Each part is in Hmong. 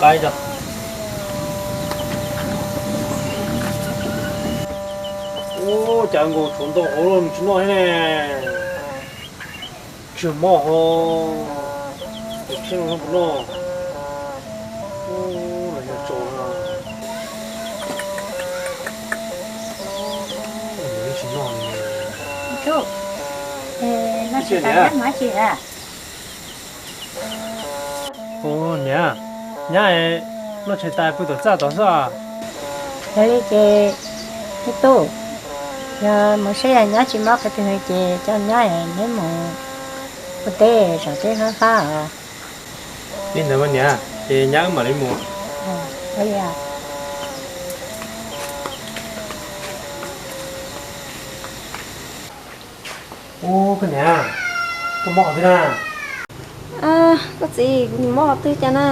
Qaib tso. Ub, cas nkaus tshuav ntau hauv los tsis noj thiab ne. Tsis mob ho, tus tshiab no puas noj? Ub, los yog tsaus no. Ub, nws tsis noj li. Ub, noj tsis tas, nyab mas tsis a. Ub, niam, nyab noj tshais tas pw tom txaj tod xwb. Yog li ces ib tug, yog mus saib yog nyab tsis mob qhov twg ces coj nyab neb mus ua teb zom teb fab fab os. Li ntawd mas niam, ces nyab wb mam li mus. Ua li os. Ub, koj niam, koj mob qhov twg na? Koj txiv, kuv mob qhov twg cas na,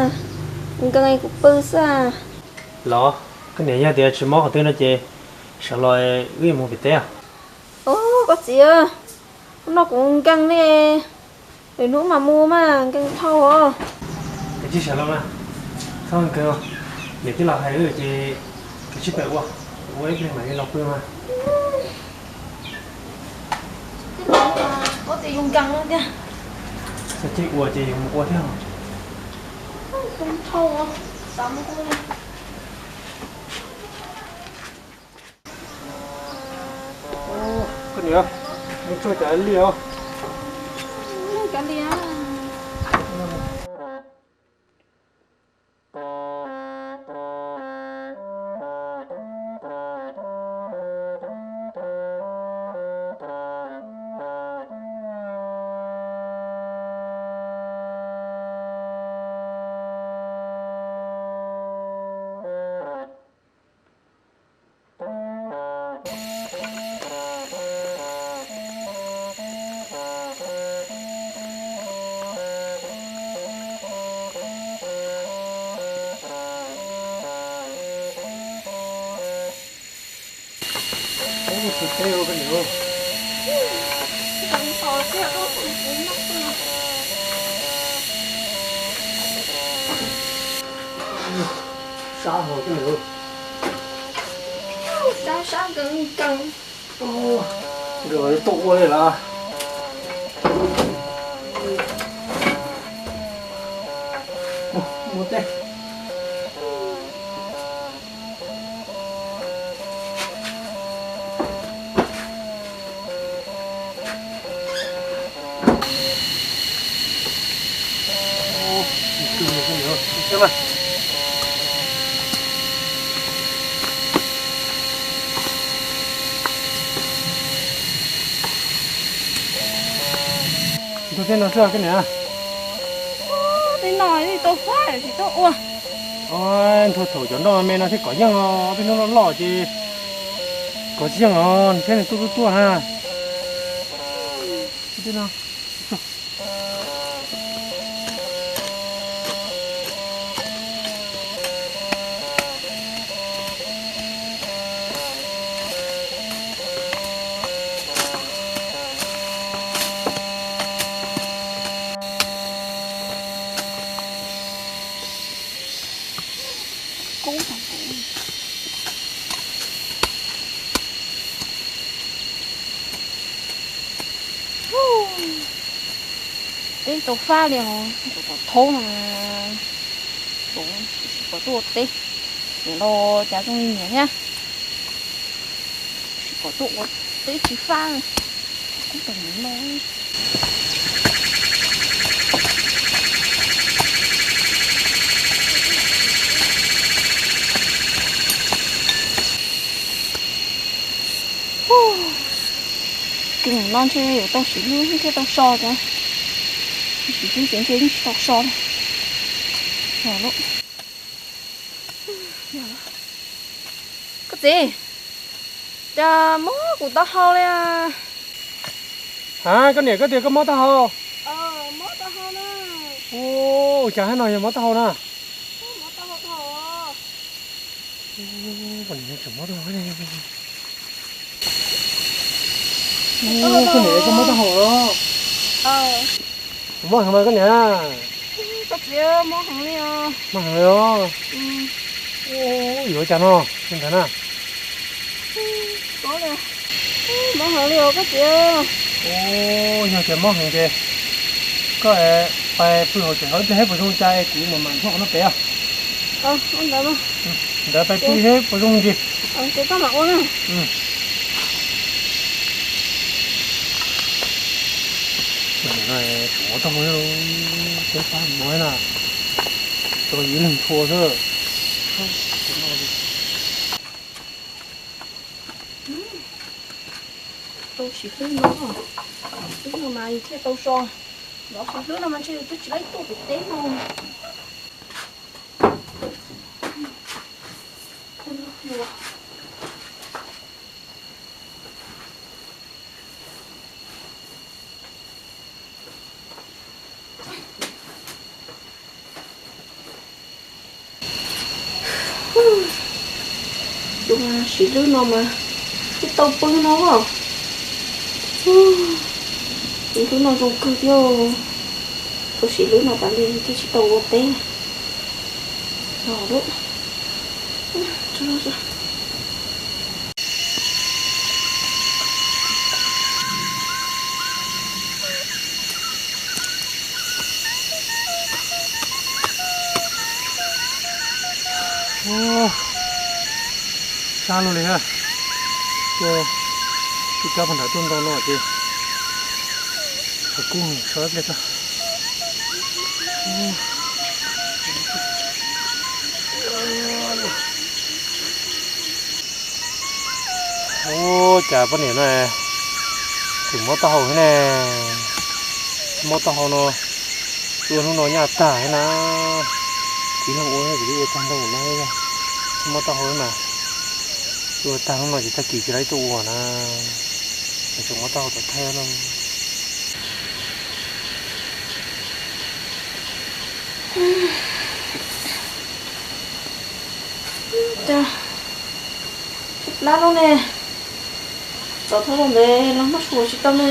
nkees kuv pw xwb. Los, koj niam, yog tias tsis mob qhov twg no ces sawv los wb mus pem teb os. Ub, koj txiv, hnub no kuv nkees li, lwm hnub mam mus mas, nkees dhau os. Kav tsij sawv los mas, txhob nkees, niam tij laus hais ces kav tsij pem ua, ua ib pliag mam li los pw mas. Tij laus, koj txiv, yus nkees tiag. Txhob cia ua ces yus mus ua thiab. Nkees dhau, xav mus ua. Koj niam, mus tsuag cov liaj os. Cov liaj. Sab hov koj niam. Sab sab nkees nkees. Nkawd tuaj ua li lawm. Mus teb. Ntuag teb no xwb koj niam. Teb no tsis tau fab tsis tau ua. Ntuag thaum cov nroj me no thiaj kov yeej, ob peb hnub loj loj ces kov tsis yeej os, nws thiab nws tuaj tuaj tuaj na. Teb tau fab li os, tau thaub no, tsis pom tuaj ua teb, niam los cas zoo li niam thiab, tsis pom tuaj ua teb tsis fab, kuv tau niam no. Kev no ntshe yuav tau siv lub thiab tau so tiag, siv lub ces ntshe yeej tsis tau so li. Koj txiv, cas mob kuv taub hau li. Ha, koj niam, koj tias koj mob taub hau? Ua cas hab no yog mob taub hau na? Koj niam, koj mob taub hau los? Mob heev mas koj niam. Koj txiv, mob heev li os. Mob heev li os. Yuav cas no, ntawd na. Mob heev li os koj txiv. Yog tias mob heev ces koj pais pw hauv tsev hauv ib pliag seb puas zoo cas es kuv mam mam nthuav qhov no pem os. Ntawd pais pw seb puas zoo me ntsis. Ces koj mam ua na. Tseem ua taub hau, peb pab no na, tau yim leeg txhua xwb. Tau siv hlwb no, hlwb no mas yus thiaj tau so, lov siv hlwb no mas ntshe yus twb tsis laib tuaj pem teb no. Siv hlwb no mas twb tau pw no. Siv hlwb no zoo kawg thiab. Tau siv hlwb no tas li thiaj tsis tau ua teb. Sab luaj li ha. Ua ib rab pag nrad tuaj nto no ces thaum kub so ib pliag tso. Ua cas poj niam no tseem mob taub hau thiab ne? Mob taub hau no, ua hnub no nyaj tag thiab na. Tsis leej ua, tsis ua tag nrho no, mob taub hau mas ua tag hnub no ces tag kis tsis laib tuaj ua na. Tseem mob taub hau tom thawj no. Plab loj ne, tom thoob loj ntev los noj su tsis tau ne.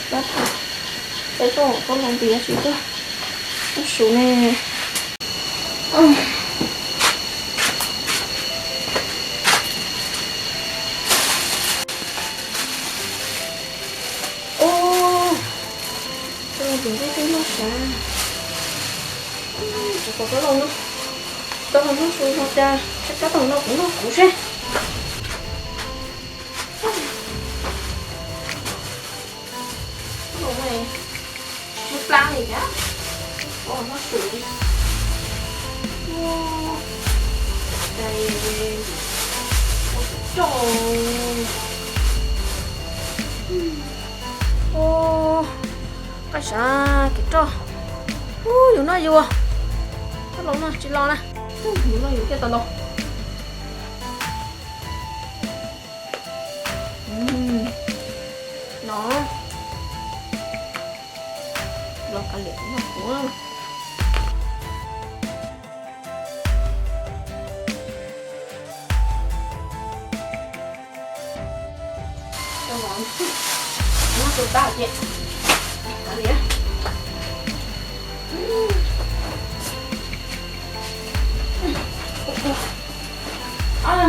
Plab, peb tuaj koj los ntiav tsis tuaj noj su ne. Ub, koj los ntiav nqaij twb noj sav. Tsov kom koj los no, koj los noj su no cas, koj tau no kuv noj kuv seb. Muab plab li thiab. Ua noj su li. Ua, cais, ua roj. Ua, qaij sav kev roj. Ub, yus noj yus, koj los no tsis los na. Yus noj yus thiaj tau los. No, los kav liam noj kuv. Noj tus tag ces kav liam. Ua, ua,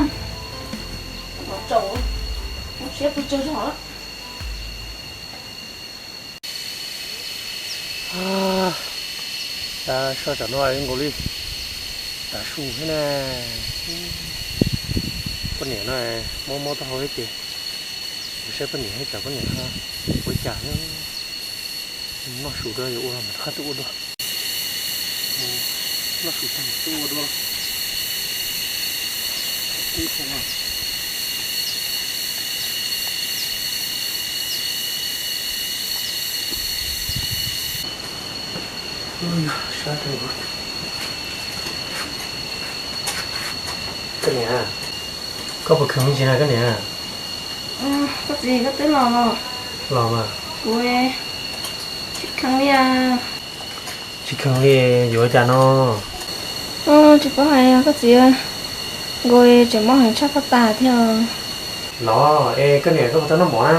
ua, tsaus, ua siab pw tsawg zog. Sab tsam no zoo nkaus li tav su thiab na. Poj niam no mob mob taub hau thiab ces, saib poj niam thiab tsam poj niam ua cas thiab. Noj su dua yuav ua los mam rov qab tuaj ua dua. Noj su tag mam tuaj ua dua. Kub heev. Sab tag. Koj niam, koj puas kheev me ntsis na koj niam? Koj txiv, koj twb los los? Los mas. Kuv tsis kheev li. Tsis kheev li yuav cas no? Tsis paub hais koj txiv, nkaus tseem mob heev tshaj koj tas thiab. Los es koj niam, koj puas tau noj mov na?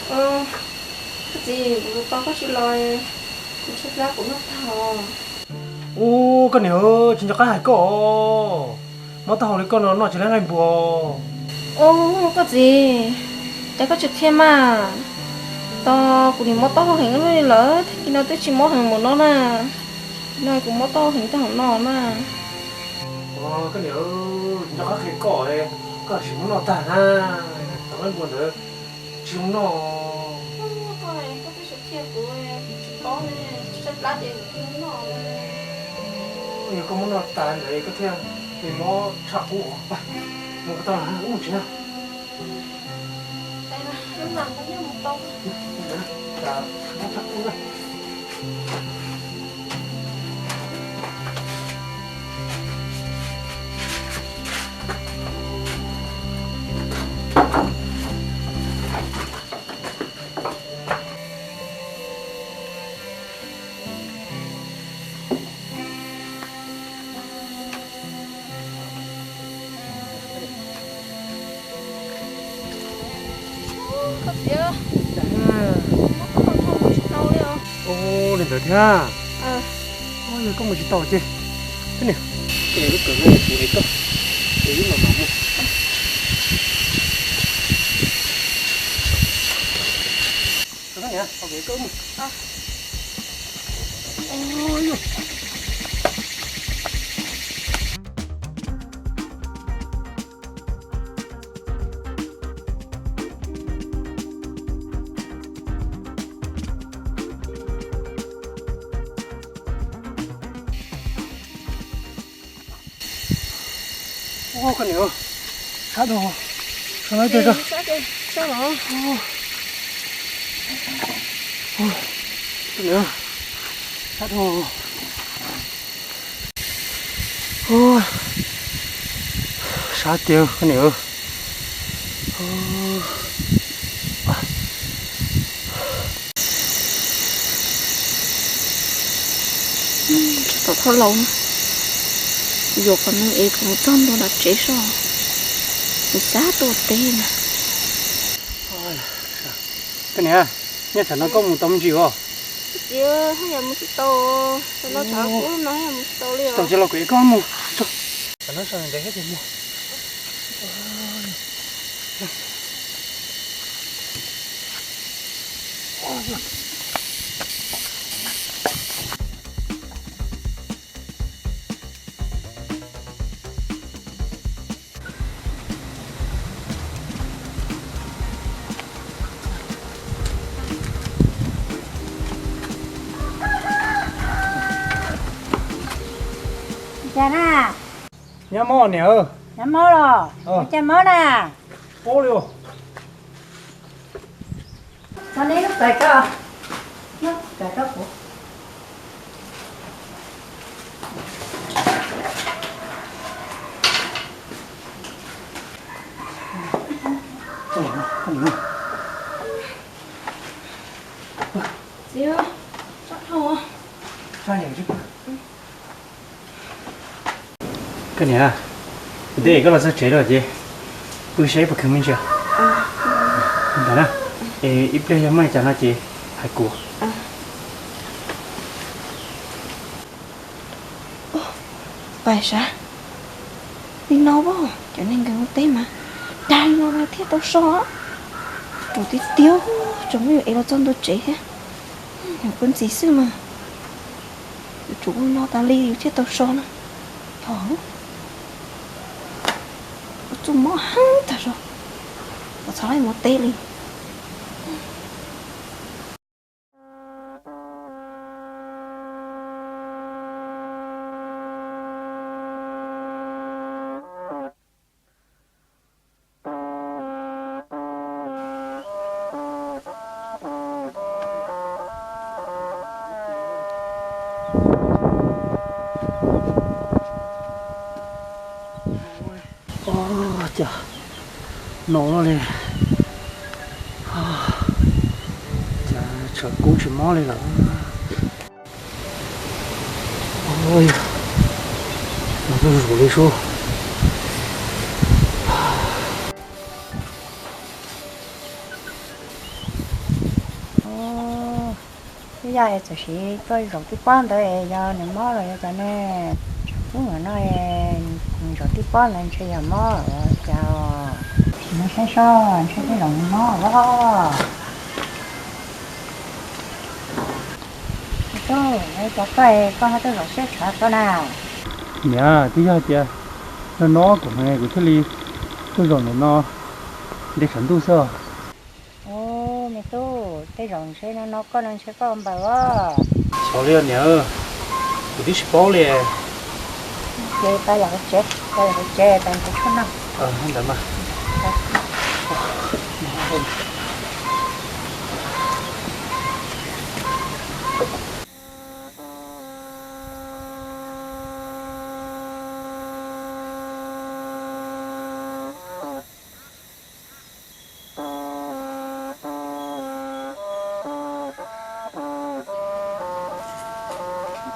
Koj Txiv, kuv tos koj tsis los, kuv tshaib plab kuv noj tag os. Ub, koj niam, tsis nco qab hais koj os. Mob taub hau li koj no noj tsis laib nqaij npua. Ub, koj txiv, cas koj tsis qhia mas. Tos kuv nim mob taub hau heev li lawm, tag kis no twb tsis mob heev mus no na. No kuv mob taub hau heev tag hauv no na. Koj niam, tsis nco qab qhia koj, koj tsis mus noj tag na. Tos nqaij npua ntawd tsis zoo noj. Koj twb tsis qhia kuv, kuv tsis paub ne, tshaib plab ces kuv thiaj noj. Yog koj muab noj tas ntawd koj thiaj li mob tshaj qub. Mus ko taw, ub tsis na. Ua li ntawd thiab. Yog koj mus tsis tau ces, koj niam, koj niam lub kawm no kuv ev koj, kuv ib mam mam mus. Koj niam, tos kuv ev koj mus. Ua koj niam, sab dhau, sab lawm ces koj, sab dhau, koj niam, sab dhau. Sab tiag koj niam. Tom thoj laus, yuav qhov no es kom mus txog ntua tom tsev soj, kuv xav tuaj teb na. Koj niam, nyob tsam no koj mus tau me ntsis os? Txiv, haj yam mus tsis tau, tsam no tshav kub no haj yam mus tsis tau li os. Tsis tau ces los kuv ev koj mus. Tsam no soj ntev thiab ces mus. Cas na? Nyob mob niam. Nyob mob los? Cas mob na? Pob li. Txhob neb lub pais koj, lub pais koj puv. Txiv, sab dhau. Koj niam, kuv twb ev koj los txog tsev lawm ces pw saib puas kheev me ntsis. Ntawd na, es ib pliag yog muaj li cas no ces hais kuv. Pais sav li no, cov neeg nkawd mus teb mas dag li no thiaj tau so. Tus tib tiag tseem muab yus ev los txog ntua tsev thiab. Yus pw ntxiv xwb mas, yuav tsum ua no tas li yus thiaj tau so na. Yog, ua txuj mob heev tag zog, ua txog lawm mus teb li. Ua cas no li, cas tshav kub tsis mob li lawm. Los tuaj zus li sub. Txawm sis tuaj zaum tib pob ntawd es yog nws mob los yog cas ne? Ub, no zaum tib pob ntawd ntshe yog mob los cas. Sim no saib seb ntshe tej zaum nws mob los. Tub, cas koj, koj ho tuaj zaum siab tshav koj na? Niam, twb yog tias no no kuv, kuv thiaj li tuaj zaum ntawm no ntev tshav ntuj xwb. Ub, me tub, tej zaum ntshe no no koj no ntshe koj npaws os. Xyov li niam, kuv twb tsis paub li. Ces peb los hauv tsev, peb los hauv tsev, peb mus tshuaj noj. Ntawd mas.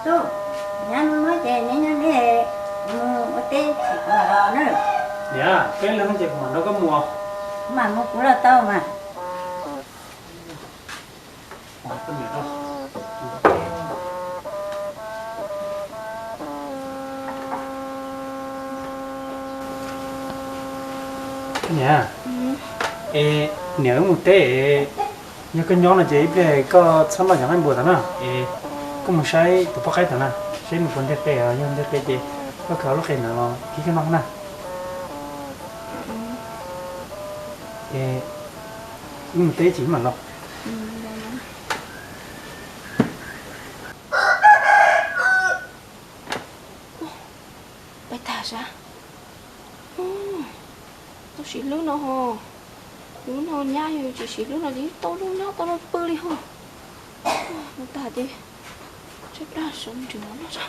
Tub, nyab mus no ces neb nyob deb, mus ua teb ces kuv mam los na. Niam, peb leeg ces kuv mam nrog koj mus. Kuv mam mus kuv los tau mas. Niam, es niam wb mus teb, yog koj nyob no ces ib pliag koj txhob noj cov nqaij npua tod na, es koj mus saib tus poj qaib tod na, saib nws puas nteg qe, yog nteg qe ces koj khaws lub qe ntawd los kib koj noj na. Es wb mus teb ces wb mam los. Pais tag sab. Tau siv lub no ho. Lub no nyab yog tsis siv lub no ces tau lub nyob tau lub pw li ho. Mus tag ces tshaib plab sawv ntsees no tso.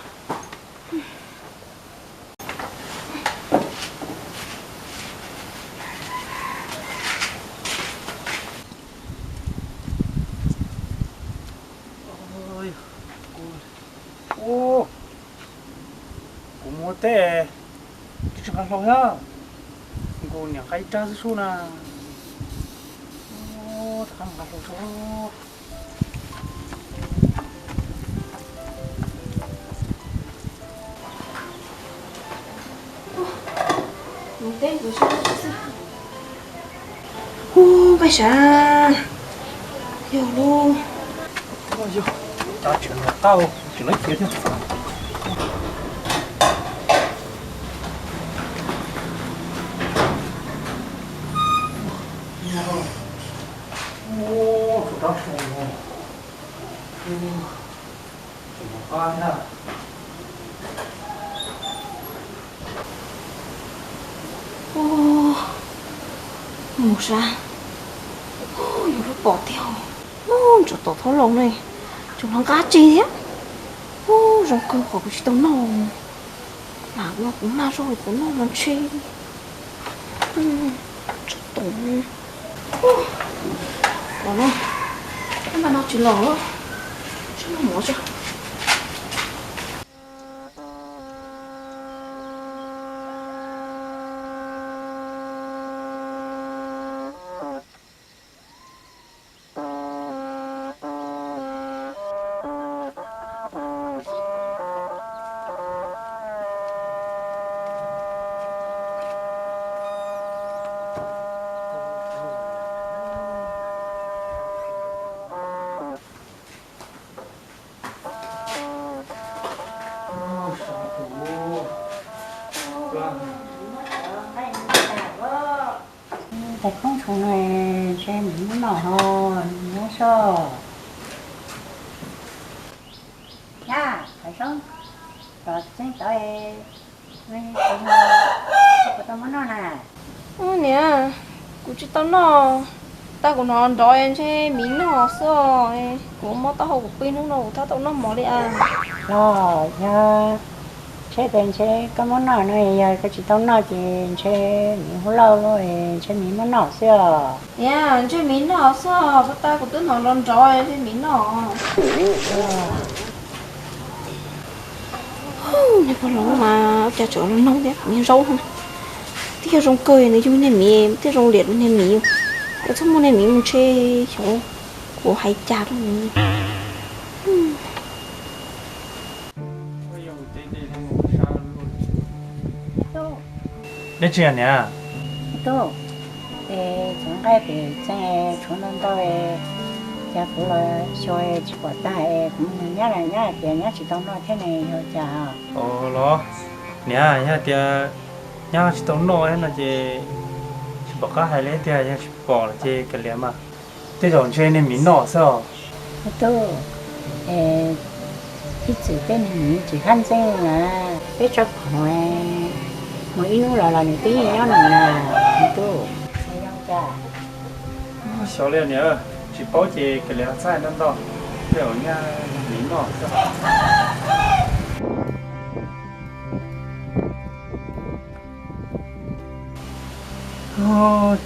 Kuv mus teb, tsis nqa hlau thiab. Nkaus niam nqa ib rab xwb sub na. Rov qab mus nqa hlau sub. Mus teb mus sub xwb. Ub, pais sav. Yog lub. Yog, cov tseem los tau, tseem lawv khiav thiab. Ub, tus dab su no. Ub, mus sab. Ub, yus lub pom tiag. Ub, ntsuag tom thoob laus ne, tseem hnov nqab tseg thiab. Ub, zoo kawg qhov kuv tsis tau noj. Lam ua kuv maj zog kuv noj no ntshe. Tsis tom. Los no, npaj no tsis los, saib noj mov tso. Tais koob tshoo no ntshe nws muab noj ho, nyob soj. Nyab, thov zoo, cov tseeb tod, puas tau muab noj na? Niam, kuv tsis tau noj, tag kuv hnov nrov ntshe miv noj xwb os. Kuv mob taub hau kuv pw hnub no kuv tab tom noj mov li as. Los yog tsheb tes ntshe koj muab noj no, yog koj tsis tau noj ces ntshe miv hu lauj lauj, ntshe miv muab noj xwb os. Niam, ntshe miv noj xwb os, puag ta kuv twb hnov nrov nrov ntshe miv noj. Niag pog laus mas ua cas tseem los noog thiab niag zaub no. Twb yog zoo kawg nws yug niag miv, twb zoo liam rau niag miv. Koj txhob muaj niag miv mus ntshe xyov kuv hais cas rau nws. Dab tsi niam? Tub, es cov nqaij pem txee tshuav ntau ntau, cas kuv los xyuas tsis pom tag, kuv mus nyob los nyob hais tias nyob tsis tau noj thiab ne, yog cas? Los niam, yog tias nyob tsis tau noj no ces tsis pom qab hais li tiag, yog tsis pom los ces kav liam mas. Tej zaum ntshe niag miv noj xwb os. Tub, ib txwm tej niag miv tsis hab ntxeej na, peb tso khoom mus ib hnub los los nws twb yeej nyob nws na, tub. Xyov li niam, tsis paub ces kav liam txhob hais ntau ntau, tej zaum niag miv noj xwb.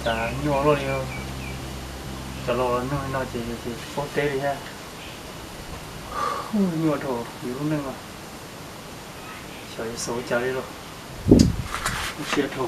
Cas nyuaj luaj li, cov laus los nug li no ces yus ces tsis paub teb li thiab. Nyuaj dhau yus lub neej no, xyov yuav xav ua cas li los. Siab dhau.